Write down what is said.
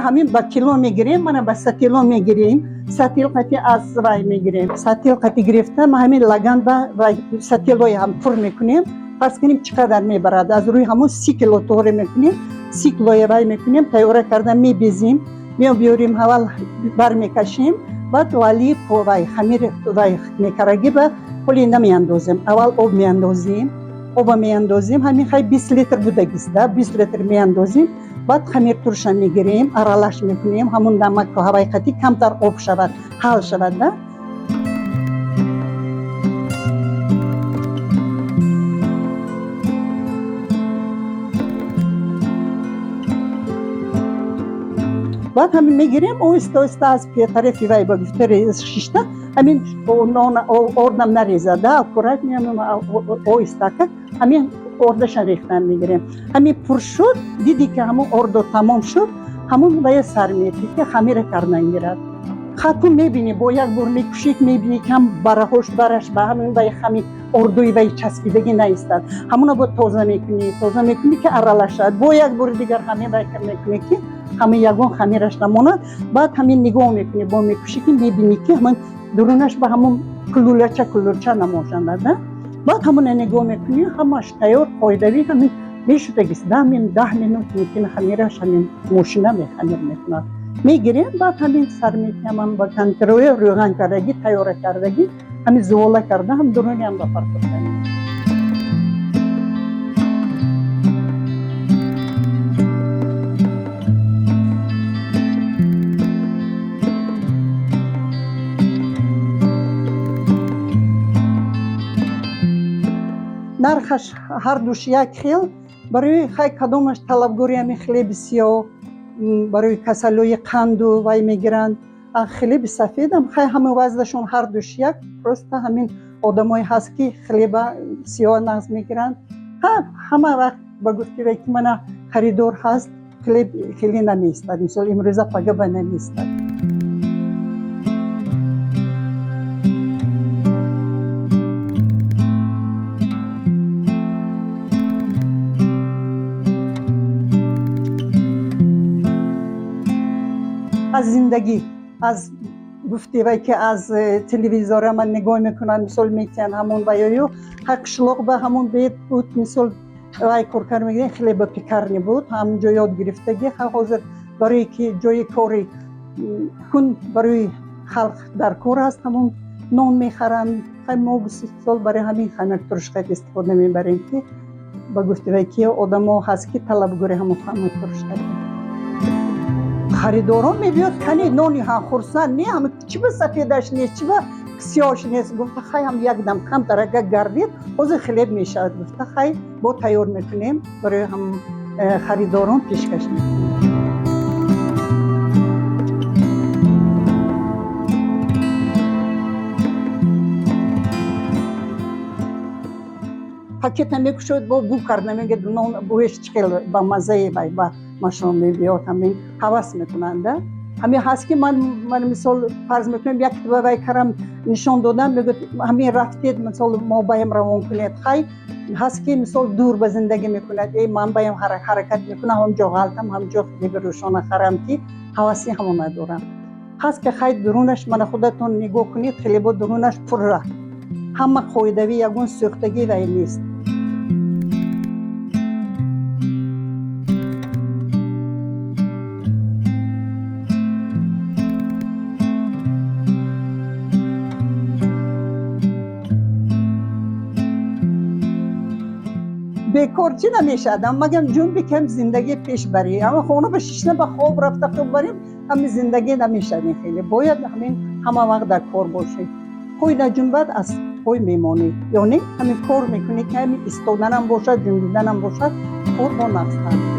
Ҳамин ба кило мегирем, мана ба сатило мегирем, сатил қати аз вай мегирем. Сатил қати гирифта, ма ҳамин лаган ба вай сатилои ҳам пур мекунем. Фарз кунем, чӣ қадар мебарад, аз рӯи ҳамон 30 кило торе мекунем, 30 килоя вай мекунем, тайёра карда мебезим, меобиёрем, аввал бармекашем, баъд лали вай хамир вай мекарагӣ ба ҳоли намеандозем, аввал об меандозем, оба меандозем, ҳамин хай 20 литр будагист да, 20 литр меандозем, баъд хамиртурша мегирем, аралаш мекунем, ҳамун намаку ҳавай қати камтар об шавад, ҳал шавад да. Баъд ҳамин мегирем, оҳиста оҳиста аз тарафи вай ба гуфта шишта, ҳамин ордам нарезада, аккурат оҳистака ҳамин ордаша рехтан мегирем. Ҳамин пур шуд, диди ки ҳамун ордо тамом шуд, ҳамун вая сар метӣ ки хамира кардан гирад. Хатун мебинӣ, бо як бор мекушӣ, мебинӣ ки ҳам бараҳош бараш ба ҳамин вай ҳамин ордуи вай часпидагӣ наистад. Ҳамуна бо тоза мекунӣ, тоза мекунӣ ки аралашад. Бо як бори дигар ҳамин вай мекунӣ ки ҳамин ягон хамираш намонад. Баъд ҳамин нигоҳ мекунӣ, бо мекушӣ ки мебинӣ ки ҳамин дурунаш ба ҳамун кулулача кулулча намошанда да. Баъд ҳамуна нигоҳ мекунӣ, ҳамаш тайёр, қоидавӣ ҳамин мешудагист. 10 минут, 10 минут мумкин хамираш ҳамин мошина мехамир мекунад. Мегирем, баъд ҳамин сар метиҳам ба контрои рӯған кардагӣ, тайёра кардагӣ, ҳамин зувола карда, ҳам дуруни ҳам ба партофта. Нархаш ҳардуш як хел. Барои хай кадомаш талабгори ҳамин хлеби сиёҳ, барои касалиҳои қанду вай мегиранд. А хлеби сафедам хай ҳама вазнашон ҳардуш як, просто ҳамин одамое ҳаст ки хлеба сиёҳ нағз мегиранд. Ҳама вақт ба гуфти вай ки мана харидор ҳаст, хлеб хеле намеистад. Мисол, имрӯза пага ба намеистад. Аз зиндагӣ, аз гуфти вай ки аз телевизора ман нигоҳ мекунам, мисол метиҳанд ҳамон ваёю ҳар қишлоқ ба ҳамон бед буд, мисол вай коркар мегирем, хлебопекарня буд, ҳамонҷо ёд гирифтагӣ. Ҳозир барое ки ҷои кори кун барои халқ дар кор аст, ҳамон нон мехаранд. Хай мо сол барои ҳамин хамиртурушқак истифода мебарем ки ба гуфти вай ки одамо ҳаст ки талабгори ҳамон хамиртурушқак. Харидорон мебиёд, кани нони ҳа хурсанд не, ҳама чӣ ба сафедаш нест, чӣ ба сиёҳш нест гуфта, хай ҳам якдам камтарака гардид, ҳозир хлеб мешавад гуфта, хай бо тайёр мекунем, барои ҳам харидорон пешкаш мекунем. Пакета мекушояд, бо бӯ карда мегӯяд, нон бӯяш чӣ хел ба маззаи вай ба машон мебиёд, ҳамин ҳавас мекунанда. Ҳамин ҳаст ки ман мисол фарз мекунем, як ба вай карам нишон додам, мегӯяд, ҳамин рафтед, мисол мо баям равон кунед. Хай ҳаст ки мисол дур ба зиндагӣ мекунад, э ман баям ҳаракат мекунам, ҳамҷо ғалтам, ҳамҷо хлеби рӯшона харам ки ҳаваси ҳамона дорам. Ҳаст ки хай дурунаш мана худатон нигоҳ кунед, хлебо дурунаш пурра, ҳама қоидавӣ, ягон сӯхтагӣ вай нест. Бекор чӣ намешавад, магам ҷунби кам зиндагӣ пеш барӣ, ама хона ба шишна ба хоб рафта хоб барем, ҳамин зиндагӣ намешавад. Ин хеле бояд ҳамин ҳама вақт дар кор бошӣ. Пой наҷунбад, аз пой мемонӣ, ё не, ҳамин кор мекунӣ ки ҳамин истоданам бошад, ҷунбиданам бошад, кор бо нағзтар.